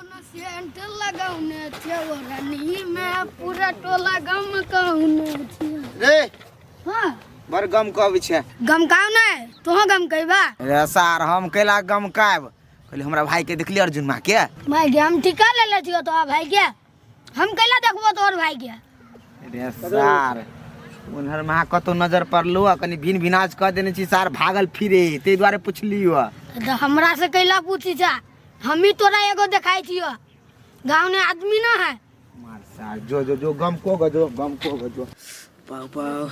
कोन सेंट लगौने छै ओढ़नी मे पूरा टोला गम कहने छै। रे। हाँ। बड़ गम कहबै छै। गमकाउ नै, तोहूँ गम कहबा। रे सार, हम कैला गम कायब? कहली हमरा भाई के देखली अर्जुन माँ के। भाई के हम टीका ले ले छियो तोरा भाई के, हम कैला देखबो तोहर भाई के? रे सार, उन्हर महा कतौ नजर पड़लो आ कनि भिन भिनाज कऽ देने छी, सार भागल फिरे, ताहि दुआरे पुछलियो। तऽ हमरा से कैला पूछी छा? हम ही तोरा एगो देखाई छियो, गाँव ने आदमी ना है। मार सार, जो जो जो गम को गजो, गम को गजो। पाउ पाउ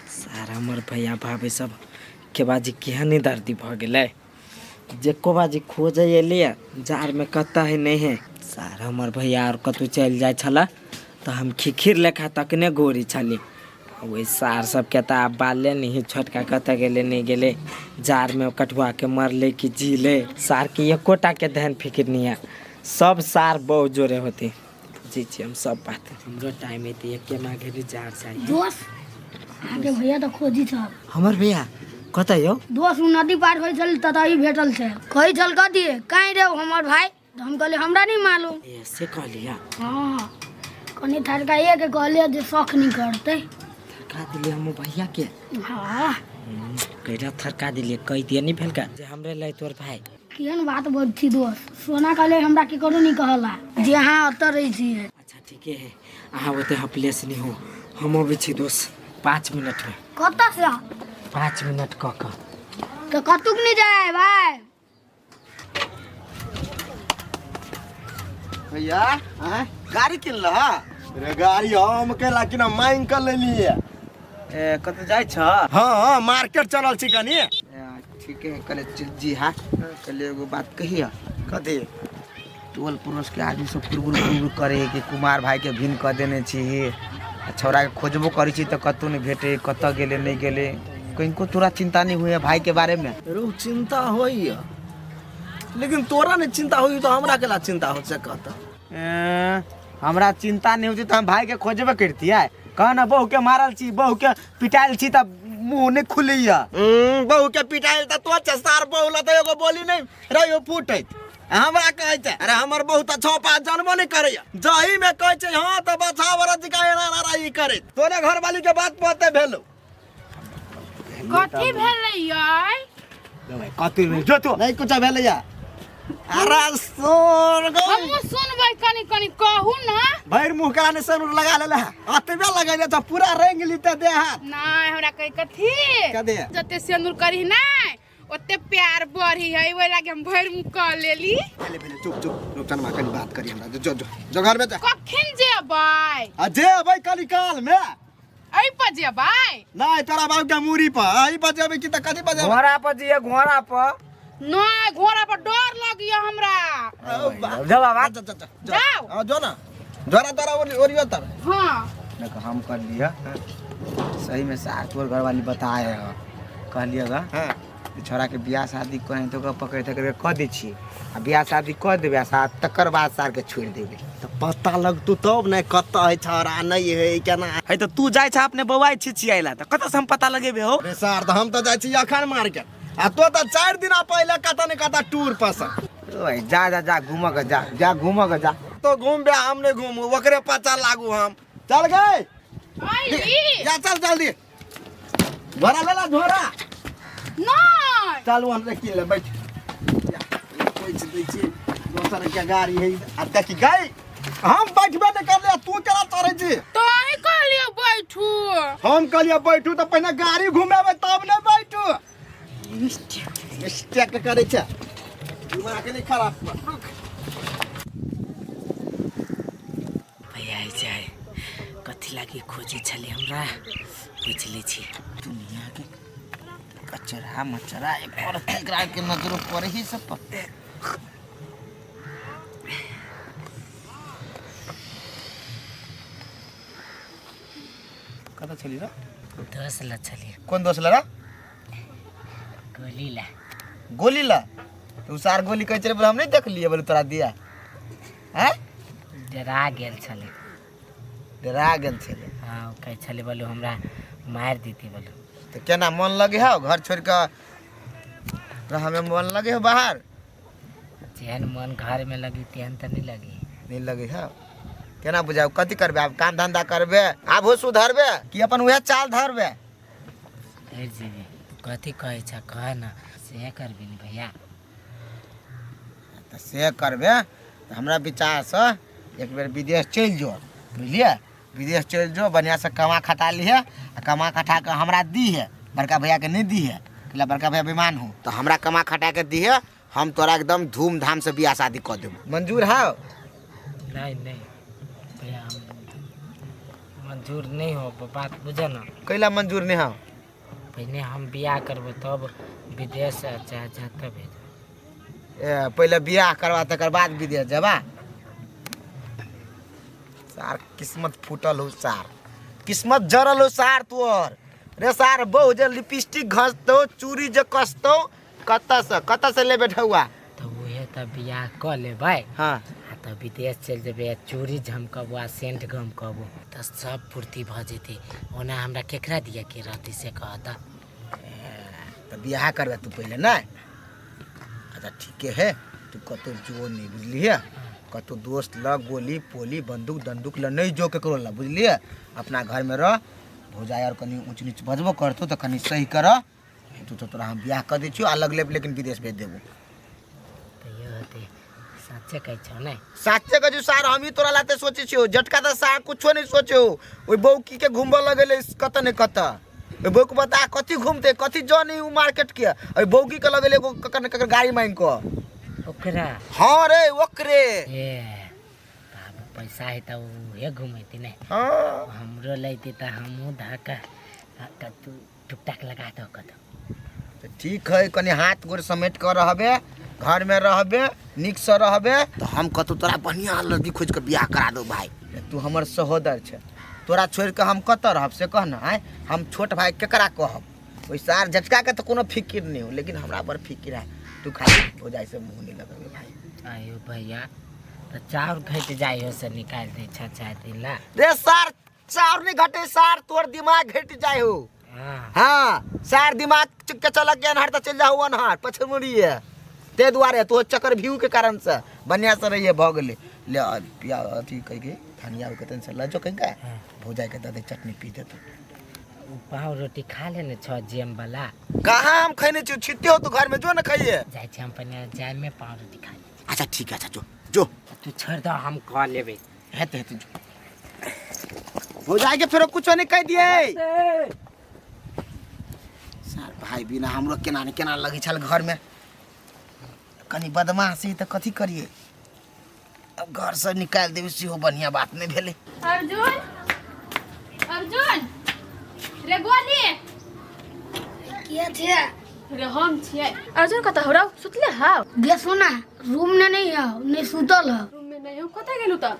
सार, हमर भैया भाभी सब के बाजी केहन दर्दी भऽ गेलै जे को बाजी खोजै एलियै जाड़मे कतऽ है नहि है। सार, हमर भैया आओर कतहु चलि जाइ छलै तऽ हम खिखिर लेखा तकने गोरी छली। ओहि सार सबके तऽ आब बाले नहि, छोटका कतऽ गेलै नहि गेलै, जाड़मे कटुआके मरलै कि जीलै, सारके एकोटाके ध्यान फिकिर नहि है। सब सार बहुत जोरे होती, बुझै छियै हम सब बात। हमरो टाइम एतै एके माघे जार जाइ। दोस्त, अहाँके भैया तऽ खोजी छल। हमर भैया कतऽ यौ? दोस्त, ओ नदी पार होइ छल ततऽ ही भेटल छै। कहै छल कथी काहे रे हमर भाई, तऽ हम कहलियै हमरा नहि मालूम। ए से कहलियै? हँ, कनि थरकाइए के कहलियै जे शौख नहि करतै। थरका दिलियै हम भैया के? हँ। कैला थरका दिलियै? कहि दियै नहि भेलका जे हमरे लै तोर भाई। केहन बात बज छी दोस्त, सोना कहले हमरा केकरो नहि कहला जे अहाँ ओतऽ रहै छियै। अच्छा ठीके है, अहाँ ओते हपलेस नहीं हो, हम अबै छी दोस्त 5 मिनट में। कतऽ से? 5 मिनट कऽ कऽ। तऽ कतुक नहि जाय भाई। भैया आँय, गाड़ी किनलह? रे गाड़ी हम केला कि ना मांग कर लेलिए। ए कतऽ जाइ छ? हाँ मार्केट चलल छी कनी। ए, ठीक है, कले जी। हाँ कले एगो बात कहिया। कथी? टोल पड़ोस के आदमी सब कुरबुर कुरबुर करे है कि कुमार भाई के भिन्न कऽ देने छी आ छौड़ा के खोजबो करै छी तऽ कतहु नहि भेटे, कतऽ गेलै नहि गेलै। कनिको तोरा चिंता नहीं हुए भाई के बारे में? रो चिंता होइए, लेकिन तोरा नहीं चिंता होई तो हमरा केला चिंता हो से कहता? ए, हमरा चिंता नहीं होती तऽ हम भाई के खोजबे करतियै। कह ना, बहू के मारल छी, बहू के पिटायल छी तऽ मुंह नहीं खुलैया। बहू के पिटायल तऽ तो सार, बहू ला तऽ एगो बोली नहीं रहियो फूटैत, हमरा कहै छै। अरे हमर बहू तऽ 6 5 जनबो नहीं करैया, जही में कहै छै हाँ तऽ बछा बरस का एना एना ई करैत। तोरे घरवाली के बात पते भेलो। कथी भेलै यै? कथी भेल? जो तो नहीं कुछ भेलैया। अरे सुन गो। हमहूँ सुनबै, कनी कनी कहू ना। भरि मुँह कान से लगा लेले है, अतबे लगैले तऽ पूरा रंग लीते देह हाथ। नहीं हमरा कही कथी। कथी? जते सिंदूर करी नहीं ओते प्यार बढ़ी है, ओहि लागे हम भरि मुँह कऽ लेली। पहले पहले चुप चुप रुकन, माँ कनी बात करी हमरा। जो जो जो घर में जा। कखन जेबै? आ जेबै कनी काल में। एहि पर जेबै? नहीं तोरा बाप के मूरी पर एहि पर जेबै कि तऽ कथी पर जेबै? घोड़ा पर जिए, घोड़ा पर। नहीं घोड़ा पर डर लगिया हमरा। जा बाबा। जा जा जा। जाओ। हाँ जो ना, जोरा तोरा ओरियो तर। हाँ। देखो हम कर लिया सही में सार, तोर घर वाली बताए है कहलिए गा। हाँ। छोड़ा के बियाह शादी करे तो ओकरा पकड़ तकड़ के कऽ दै छी आ बियाह शादी कऽ देबै आ साथ तकर बाद सार के छोड़ि देबै। तऽ पता लगतू तब ने कतऽ है छौड़ा, नहीं है केना है। तऽ तू जाइ छ अपने बौआइ छी छियाइला तऽ कतऽ से हम पता लगेबे हो? रे सार, तऽ हम तऽ जाइ छी अखन मार्केट आ तो तऽ 4 दिन पहिले कतऽ ने कतऽ टूर पर से। ओए जा जा जा, घूमऽ के जा, जा घूमऽ के जा। तो घूमबे, हम नहीं घूमू, ओकरे पचा लागू हम। चल गए। अइली। जा चल जल्दी, झोरा ले ला झोरा। नहीं। चल वहाँ से ले बैठ। कोई दै छी दोसर के गाड़ी है आ देखी गई, हम बैठबे नहीं करले, तू केना चढ़ै छी? तो अहीं कहलियो बैठू। हम कहलियै बैठू तऽ पहिने गाड़ी घुमेबै तब ने बैठू। मिस्टेक करै छै, दिमाग नहीं खराब कर। रुक भैया जाय कथी लागी खोजै छली हमरा, पूछि लै छी। दुनिया के कचरा मचरा एक और एकरा के नजर पर ही सब पर। कतऽ छली रे? दोस ला छली। कोन दोस ला रे? गोली ला। गोली ला? तू सार गोली कहै छलै, हम नहि देखलियै, बोले तोरा दिया हैं। डरा गेल छलै। डरा गेल छलै? हाँ, ओ कहै छलै बोलू हमरा मारि देती बोलू। तऽ केना मन लगे हौ घर छोड़ि कऽ रहऽमे, मन लगे हौ बाहर? जेहन मन घर में लगी तेहन तऽ नहीं लगी। नहीं लगे है। केना बुझाउ कथी करबे आब? काम धंधा करबे आब हो सुधरबे कि अपन उएह चाल धरबे? धरि जेबे। कथी कहै छ कह न, से करबी ने भैया। तऽ से करबे तऽ हमरा विचारसँ एक बेर विदेश चलि जो, बुझलियै? विदेश चलि जो, बढ़िआँसँ कमा खटा लिहे आ कमा खटा कऽ हमरा दीहे, बड़का भैयाके नहि दीहे, कैला बड़का भैया बेमान हो। तऽ हमरा कमा खटा के दीहे, हम तोरा एकदम धूमधामसँ बियाह शादी कऽ देबो। मंजूर है? नहीं नहीं भैया, हम मंजूर नहीं हो, बात बुझ न। कैला मंजूर नहीं हो? पहिने हम बियाह करबो तब विदेश चाहे जतऽ भेजब। ए, पहिले बियाह करबा तकर बाद विदेश जेबा? सार किस्मत फूटल हो सार, किस्मत जरल हो सार तोहर। रे सार बहु जे लिपस्टिक घसतौ, चूड़ी जे कसतौ, कतऽ से कतऽ से लेबे ठौआ? तऽ उहे तऽ बियाह कऽ लेबै। हाँ। आ तऽ विदेश चलि जेबै आ चूड़ी झमकबो आ सेंट गमकबो तऽ सब पूर्ति भऽ जेतै। ओना हमरा केकरा दिअ के रहतै से कह तऽ। तऽ बियाह करबे तू पहिले नहि? अच्छा ठीके है, तू कतौ जो नहीं, बुझलियै? कतौ दोस्त लग गोली पोली बंदूक दंदूक ल नहीं जो केकरो लग, बुझलियै? अपना घर में रह। भौजाई और कनी ऊँच नीच बजबो करतौ तऽ कनी सही कर, तू तो तोरा हम बियाह कऽ दै छियौ आ लगले लेकिन विदेश भेज देबो। तऽ इहो हेतै, साचे कहै छौ ने? साचे कहै छियौ सार, हमही तोरा लाते सोचै छियौ। झटका तऽ सार कुछो नहीं सोचौ, ओहि बौकी के घुमबऽ लगेलै कतऽ ने कतऽ। ओहि बौक बता कथी घूमते कथी जनी उ मार्केट के, ओहि बौकी के लगेलै एगो ककर ने ककर गाड़ी मांगि कऽ। ओकरा? हाँ रे ओकरे। ए बाबू पैसा है तऽ उहे घुमेती ने। हाँ। हमरो लैती तऽ हमहूँ धक्का तू टुकटाक लगा दो कतौ। तऽ ठीक है, कनी हाथ गोर समेट कऽ रहबे, घर में रहबे, नीक से रहबे तऽ हम कतौ तोरा बढ़िया लड़की खोजि कऽ बियाह करा दो भाई। तू हमर सहोदर छै, तोरा छोड़ि कऽ हम कतऽ रहब से कह न। आँय हम छोट भाई केकरा कहब? ओहि सार झटका के तऽ कोनो फिकिर नहीं हो, लेकिन हमरा बड़ फिकिर है। तू खाली भौजाई से मुँह नहीं लगेबे भाई। आयो भैया तऽ चाउर घटि जाइ हो से निकालि दै छ चारि दिन ला। रे सार चाउर नहीं घटे सार, तोर दिमाग घट जाय हो। हाँ। हाँ सार दिमाग के चलक के अनहार तऽ चलि जाहो अनहार पछमुड़ी है, ते दुआरे तो चक्कर व्यू के कारण से बढ़िया से रहिए भऽ गेलै। ले आ, पिया अथी कहि के धनिया के तन से लऽ जो कहीं का भौजाई के दऽ दे चटनी पी देतौ। उ पाव रोटी खा लेने छ जेम वाला? कहाँ हम खैने छियौ, छिते हो तू घर में जो न खाइए। जाइ छी हम पहिने जाय में पाव रोटी खा ले। अच्छा ठीक है, अच्छा जो जो तू छोड़ दो हम खा लेबै। हेते हेते जो भौजाई के फेरो कुछो नहीं कह दिए। सार भाई बिना हमरो केना ने केना लगै छल घर में, कनी बदमाशी तऽ कथी करिए, अब घर से निकालि देबै सेहो बढ़िया बात नहीं भेलै। अर्जुन अर्जुन रे गोली के छै? रे हम छियै। अर्जुन कतऽ हौ रौ? सुतले हौ? गे सोना रूम में नहीं हौ, नहीं सुतल हौ। रूम में नहीं हौ, कतऽ गेलु तऽ?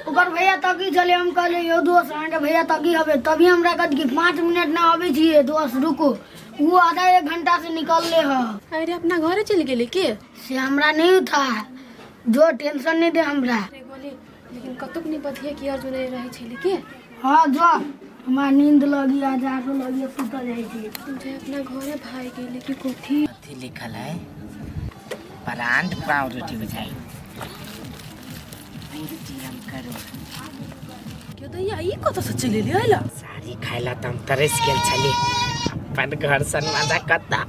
ओकर भैया तकी छलै, हम कहलियै यौ दोस्त अहाँके भैया तकी हबे, तभी हमरा कहत कि 5 मिनट ना अबै छियै दोस्त रुको, वो आधा एक घंटा से निकलले हौ। अरे अपना घरे चलि गेली के? से हमरा नहीं था, जो टेंशन नहीं दे हमरा। रे गोली लेकिन कतौक नहीं बतिया कि अर्जुन रहै छलै के? हाँ जो हमरा नींद लगी आ जाड़ो लगी सुतल जाइ छी। जे अपना घरे भाग गेली कि कथी? कथी लिखल है? ब्रांड पाव रोटी बुझाई। पेटीएम करो। क्यों दैया ई कतऽ से चलि एली अइला? साड़ी खाइला तऽ हम तरसि गेल छली, अपन घर सन मजा कतऽ।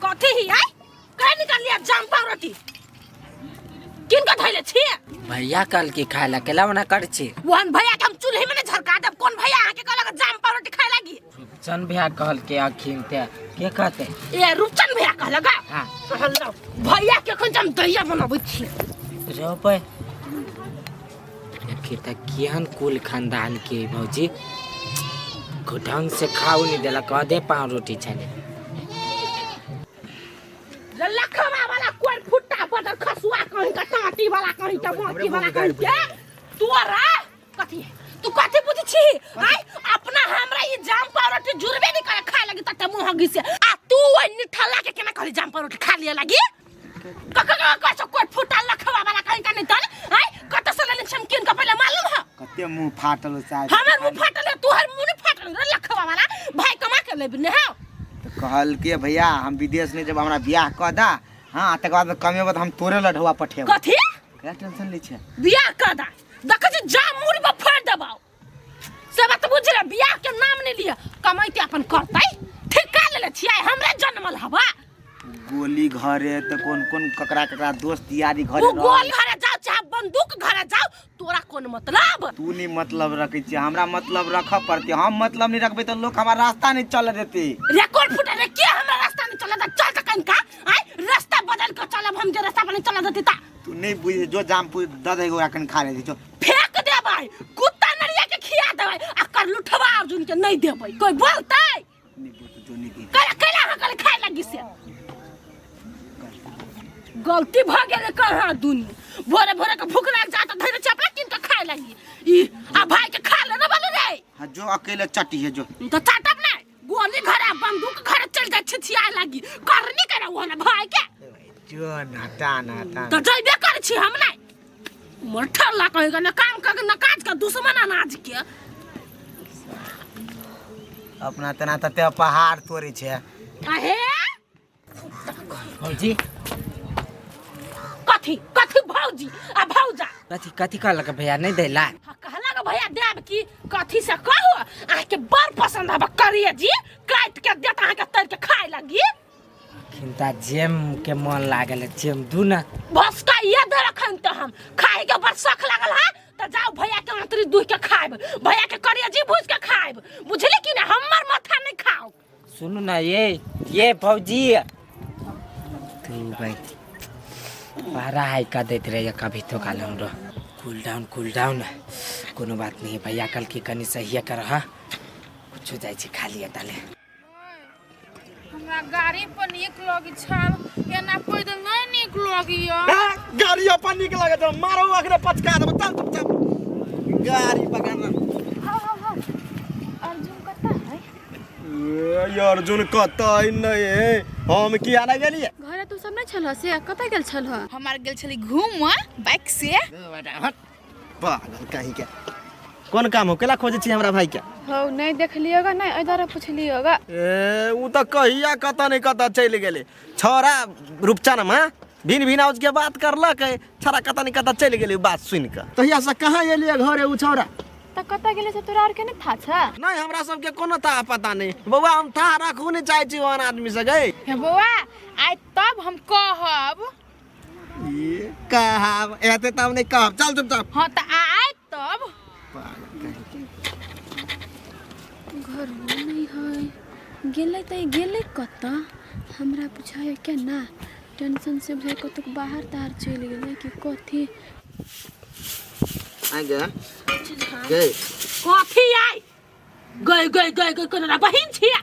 कथी ही आई? कहे निकालिया जाम पाव रोटी? किनका धैले छियै? भैया कहल कि खाय ला, केला मना कर छी? वहन भैया के हम चूल्हे में ने झरका देब। कोन भैया अहाँके कहलक जाम पाव रोटी खाय लागी? रूपचन भैया कहल के अखिन ते के कहते? ए रूपचन भैया कहलक? हाँ। कहलक भैया के एखन हम दहिया बनाबै छी। रोपे देखी त केहन कुल खानदान के भौजी, ढंग से खाऊ नहीं देलक, आधे पाव रोटी छले। लखवा वाला कोई फुट्टा बदल खसुआ कहीं का टाटी वाला कहीं का माटी वाला कहीं के तोरा कथी तू कथी बुझ छी? आय अपना हमरा ई जाम पाव रोटी जुड़बे नहीं करे खाए लगी तते मुंह घिसे, आ तू ओइ निठल्ला के केना कहली जाम पाव रोटी खा लिया लगी? क क क क कोई फुट्टा लखवा वाला कहीं का नहीं तल। आय कत से लेने छम किन का पहले मालूम है? कते मुंह फाटल साहब? हमर मुंह फाटल है, तोहर मुंह नहीं फाटल रे लखवा वाला। भाई कमा के लेबी ने? हां त कहलकै भैया हम विदेश नहि जब हमरा बियाह कऽ दा। हाँ, तकर बाद कमेबो तऽ हम तोरे लढुआ पठेबो। कथी? क्या टेंशन लै छै? बियाह कऽ दा, देखै छी जा मुड़ी पर फोड़ि देबौ। से बात बुझले, बियाह के नाम नहि लिअ। कमैते अपन करतै, ठीक का लेले छियै, हमरे जनमल हवा। गोली घरे तऽ कोन कोन ककरा ककरा दोस्त यारी घरे ओ रहल। गोली घरे जाओ चाहे बंदूक घरे जाओ, तोरा कोन मतलब? तू नहीं मतलब रखै छी, हमरा मतलब रखऽ पड़तै। हम मतलब नहीं रखबै तऽ लोक हमरा रास्ता नहीं चलऽ देतै। रिकॉर्ड फुटे रे, के हमरा रास्ता नहीं चलऽ दे? चल तऽ कनिका आइ रास्ता बदल के चलब, हम जे रास्ता पर नहीं चलऽ देतै ता। तू नहीं बुझ, जो जाम पुर दऽ दे ओकरा कनि खा लेतै, जो। फेंक देबै, कुत्ता नरिया के खिया देबै, आ कर लुठवा अर्जुन के नहीं देबै। कोई बोलतै? नहीं बोलतै, जो नहीं दे। कैला कैला अहाँ कहले खाय लगी से गलती भ गेलै। कहाँ दुनू भोरे भोरे के भूख लाग जात धैर्य चपला किन के खाय लगी ई आ भाई के खा ले ना बोले रे। हाँ, जो अकेले चटी है जो। तो चाटब नहीं, गोली घरे बंदूक घरे चल जाय छिछिया लगी करनी करे वो ना भाई के। जो न हटा न हटा। तो जइबे कर छी हम नहीं, मोर ठल्ला कहेगा ना काम कर ना काज का दुश्मन अनाज के। अपना तना तते पहाड़ तोड़े छै। अहे भौजी। कथी कथी भौजी आ भौजा? कथी कथी कहलक भैया नहीं दैला? हाँ, कहलक भैया देब की कथी से कहू, अहाँके बड़ पसंद हब करिए जी, काटि के देत अहाँके तर के खाय लगी। खिनता जेम के मन लागल है, जेम दू ना। भसका ये दे रखन त हम खाय के बड़ शौक लागल है त जाओ भैया के आंतरी दूह के खायब, भैया के करिए जी भूज के खायब, बुझली कि ना? हमर माथा नहीं खाओ। सुनू ना ये भौजी तू भाई बड़ा हाई का देते रहिए कभी तो काल हमरो। कूल डाउन कूल डाउन, कोनो बात नहीं भैया कल की कनी सही कर। हाँ कुछ जाइ छी खा लिया ताले। हमरा गाड़ी पर नीक लगी छल, एना पैदल नहीं नीक लगी। गाड़ी अपन नीक लगे त मारो अखने पचका देब। चल चुपचाप गाड़ी पकड़। अर्जुन कतऽ है? ए अर्जुन कतऽ नहीं है, हम किया नहीं गेलिए? घरे तू सब नहीं छल से कतऽ गेल छल? हमार गेल छली घूम बाइक से। पागल कहीं के, कोन काम हो केला खोजे छी हमरा भाई के? हो नहीं देखलिएगा नहीं इधर पुछलिएगा। ए उ त कहिया कतऽ नहीं कतऽ चलि गेलै छौड़ा रूपचन में भिन भिन आउज के बात करलक, छौड़ा कतऽ नहीं कतऽ चलि गेलै बात सुनि कऽ। तहिया से कहाँ एलिए घरे उ छौड़ा? त कतऽ गेलै से तोरा आर के नहीं था छ? नहीं हमरा सबके कोनो था पता नहीं बौआ, हम था राखू नहीं चाहे छी ओहन आदमी से गई। हे बौआ आइ तब हम कहब। ये कहब एते तब नहीं कहब, चल चुपचाप। हाँ त आइ तब। घर नहीं है गेलै त गेलै कतऽ हमरा बुझाय के ना, टेंशन से बुझाय कतौ बाहर ताहर चलि गेलै कि कथी। आ गए गए कथी आइ गई गई गई गई कोनो बहिन छिया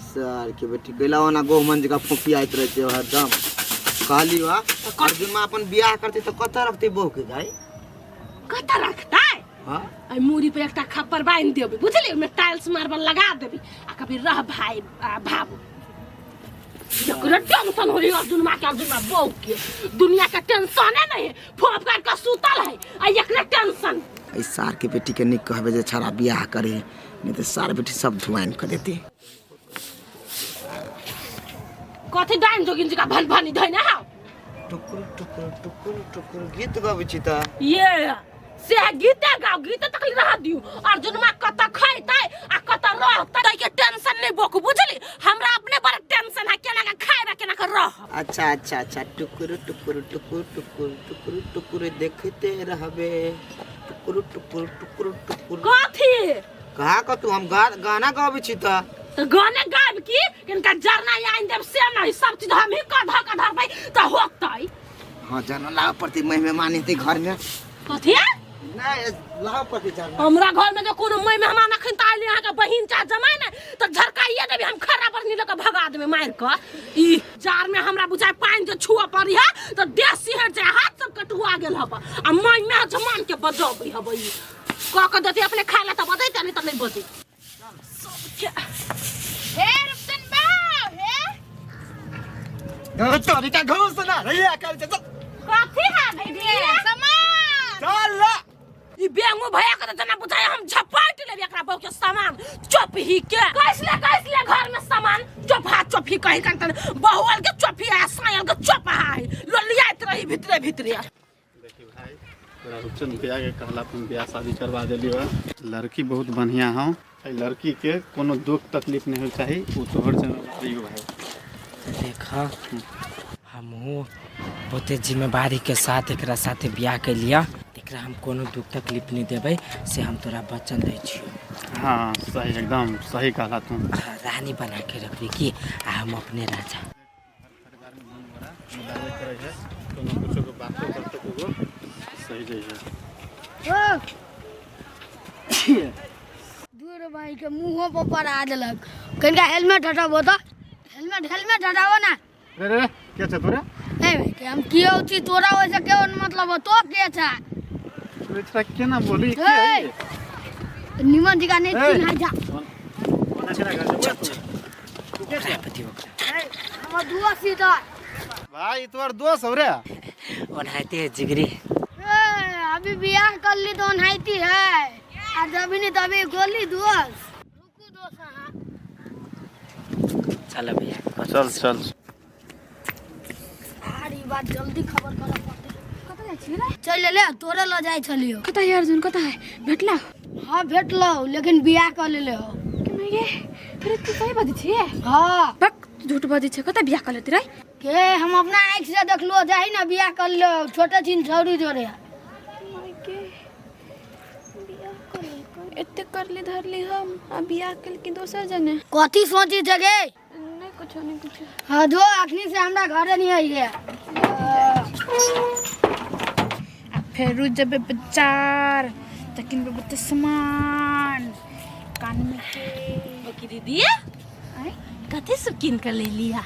सर के बेटी कैला ओना गहुमन जकाँ फोपियाइत रहै छै हरदम। कहली वा अर्जुन में अपन बियाह करते तऽ कतऽ रखते बहू के गाय? कतऽ रखतै? हाँ एहि मूड़ी पर एकटा खप्पर बान्हि देबै बुझली, ओहिमे टाइल्स मार्बल लगा देबै आ कभी रह भाई भाबू। एकरे टेंशन होई अर्जुन माँ के, अर्जुन माँ बहू के दुनिया के टेंशने नहीं है, फोप कर के सुतल है आ एकरे टेंशन। एहि सार के बेटी के नहीं कहबे जे छड़ा बियाह करे, नहीं तऽ सार बेटी सब धुआइन कऽ देते। कथी डाइन जोगिन जी का भन भनी धैने हाउ टुकुर टुकुर टुकुर टुकुर गीत गबै छी तऽ ये से गीते गाओ, गीते तक रह दियो। अर्जुन माँ कत खैतै आ कत रहतै के टेंशन नहीं बोकू बुझली, हमरा अपने बड़ा टेंशन है केना के खाइबा केना के रह। अच्छा अच्छा अच्छा टुकुर टुकुर टुकुर टुकुर टुकुर टुकुर देखते रहबे टुकुर टुकुर टुकुर टुकुर। कथी कहा कतू हम गाना गाबै छी तऽ तो गाने गायब की इनका जरना आइन देब से नहीं, सब चीज हम ही कध कऽ धरबै तऽ होतै। हाँ जरना लाबऽ पड़तै, मेहमान हेतै घर में। कथी? नहीं लाबऽ पड़तै जरना। हमरा घर में जो कोनो मै मेहमान अखन तऽ आइले अहाँके बहिन चा जमाय ने तऽ झरकाइए देबै हम, खड़ा पर लऽ कऽ भगा देबै मारि कऽ। ई जार में हमरा बुझाय पानि जे छुअ पड़ी है तऽ देह सिहर जाय, हाथ सब कटुआ गेल हब आ मै में जमान के बजबै हब। ई कऽ कऽ देतै अपने खाय लए तऽ बजैतै, नहीं तऽ नहीं बजै। हे रूपचन बाबू हे तोरी का घूस ना रहिया कर चल। कथी है दीदी? सामान चल ला। ई बेंगू भैया के तऽ जेना बुझाय हम झपाटि लेबै एकरा। हमरा बहू के सामान चोपही के कैसले कैसले घर में सामान चोपहा चोपही कहीं कंतन बहुअल के चोपही आ सायल के चोपहा है लोलियात रही भीतरे भीतरे। देखी भाई, तोरा रूपचंद भैया के कहला अपन ब्याह शादी करवा देलियो है। लड़की बहुत बढ़िया हौ। एहि लड़की के कोनो दुख तकलीफ नहीं होय चाही, ओ तोहर जिम्मेवारी हो भाई। देख, हमहूँ बहुते जिम्मेवारी के साथ एकरा साथे बियाह कैलियऽ। एकरा हम कोनो दुख तकलीफ नहि देबै, से हम तोरा वचन दै छियौ। हाँ सही, एकदम सही कहला तू। हाँ, रानी बना के रखबी की, आ हम अपने राजा। करै है कोनो कुछो के बातो करते तो सही जइहे। दूर भाई के मुंहो पर पड़ा देलक। कनिका हेलमेट हटाबो तऽ, हेलमेट हेलमेट हटाबो ना। रे रे, के छै तोरे? ए भाई के हम कियो छी, तोरा ओइसे के मतलब हो, तो के छै? रे छोरा केना बोली के ए! है? निमन जिका नहीं ए! चिन्हा जा। कोना केना घर जेबै तू? तू के छै? पति ओकरा। ए, हमर दुआ सीधा। भाई तोहर दोस्त हौ रे। ओनाहिते जिगरी। ए, अभी बियाह कर ली तो ओनाहिती है, आ जब नहीं तभी गोली दोस्त। रुकू दोस्त अहाँ। चल भैया। चल चल। अरे ई बात जल्दी खबर करऽ पड़तै। कतऽ जाइ छियै रे? चल ले, तोरे लऽ जाइ छलियौ। कतऽ है अर्जुन, कतऽ है? भेटला? हाँ भेटलौ, लेकिन बियाह कऽ लेले हो। केना गे? अरे तू सही बजै छियै? हाँ। बक, झूठ बजै छै, कतऽ बियाह कऽ लेती रे? के हम अपना आँखि से देखलो, जाही ना बियाह कर लो छोटे छिन छौरी जोरे। के बियाह कर लेलकै? एते करली धरली हम आ बियाह केलकै दोसर जने। कथी सोची छै गे? नहि कुछो, नहि कुछो। हाँ जो अखनी से हमरा घरे नहीं आई है। आ फेरू जेबै बाजार तऽ किनबै बहुते सामान कानमे के। की दीदी कथी सब कीन के ले लिया?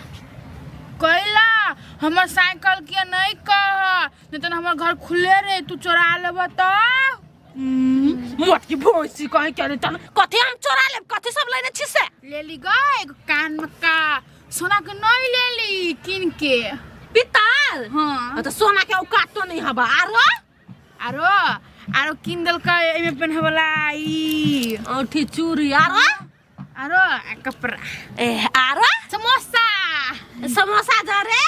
कैला हमर साइकिल के नहीं कह, नहीं तो हमर घर खुले रे, तू चोरा लेब तऽ। मोट की भैंसी कहीं के नहीं तन कथी हम चोरा लेब, कथी सब लेने छी से? ले ली ग एगो कान में का सोना के नहीं ले ली किन के पिताल। हाँ। तो सोना के औकात तो नहीं हबा। आरो आरो आरो किन देलकै एमे पेन्हे वाला ई औंठी चूड़ी। आरो आरो आ कपड़ा। ए आरो समोसा। समोसा जा रे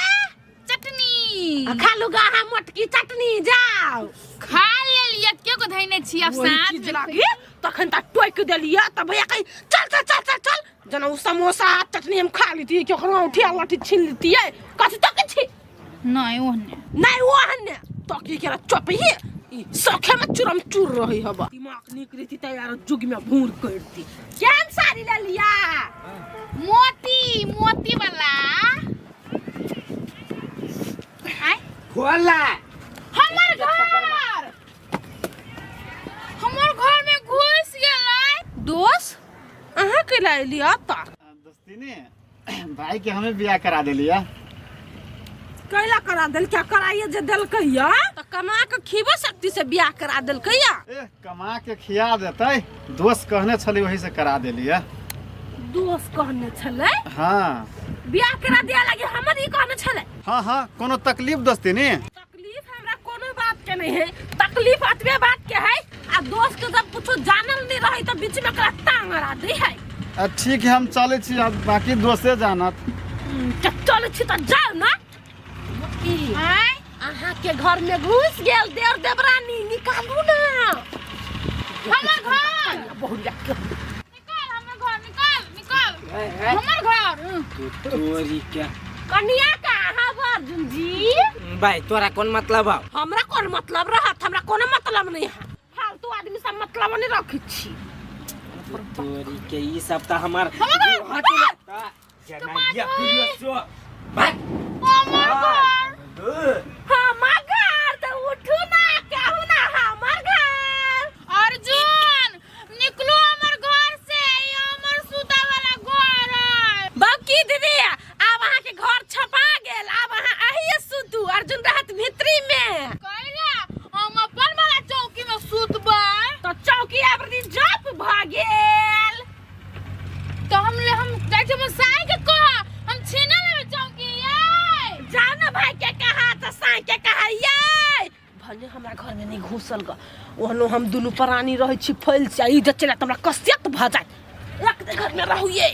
चटनी आ खा लू गा हम मोटकी चटनी जाओ। खा लेलियै, के को धैने छी अब वही साँझ चीज में। लागी तखन तक टोकि देलियै तऽ भैया कही चल चल चल चल चल, जेना ओ समोसा आ चटनी हम खा लेतियै, केकरो औंठी आ लठी छीन लेतियै। कथी तकै छी? नहीं ओहने नहीं ओहने तो की केरा चपही ई सखे में चुरम चूर रही हबा। दिमाग नीक रहती त यार जुग में भूर करती। केहन साड़ी ले लिया? मोती मोती वाला। आय खोला हमर घर, हमर घर में घुस गेलै। दोस्त अहाँ के ले लिया त दोस्ती ने भाई के हमें बियाह करा देलिया। कैला करा देल? क्या कराइए जे देलकै या त कमा के खीबो शक्ति से बियाह करा देलकै या। ए कमा के खिया देतै, दोस्त कहने छली वही से करा देलिया। दोस्त कहने छलै? हाँ। बियाह करा दिया लगे हमर ई कहने छलै? हाँ हाँ, कोनो तकलीफ दोस्ती ने? तकलीफ हमरा कोनो बात के नहीं है, तकलीफ अतबे बात के है आ दोस्त के जब कुछो जानल नहीं रही तो बीच में एकरा टांग अड़ा दी है। आ ठीक है, हम चले छी, अब बाकी दोस्ते जानत। चले छी त जाओ ना। आय अहाँ के घर में घुस गेल देर देवरानी, निकालू ना हमर घर। बहुरिया के। निकाल हमर घर, निकाल निकाल हमर घर। तोरी के कनिया का अहाँ अर्जुन जी? भाई तोरा कोन मतलब हौ? हमरा कोन मतलब रहत, हमरा कोनो मतलब नहीं है, फालतू आदमी सब मतलब नहीं रखै छी। तोरी के ई सब त हमर हमर घर। हमर घर त उठू ना, कहू ना हमर घर। अर्जुन निकलू हमर घर से, ई हमर सुता वाला घर है। बाकी दीदी आब अहाँ के घर छपा गेल, आब अहाँ अहिए सुतू, अर्जुन रहत भीतरी में। कैला हम अपन वाला चौकी में सुतबै? तो चौकी आब रिजर्व भ गेल। तो हम ले हम जाइ छी हमर साई के कह, हम छीना लेबै चौकी। ये जाओ ना भाई के कहा तो साई ओहनो हम दुनू प्राणी रहै छी फैल से ई जे चलि आयत हमरा कसियत भऽ जायत। एक घर में रहू ये।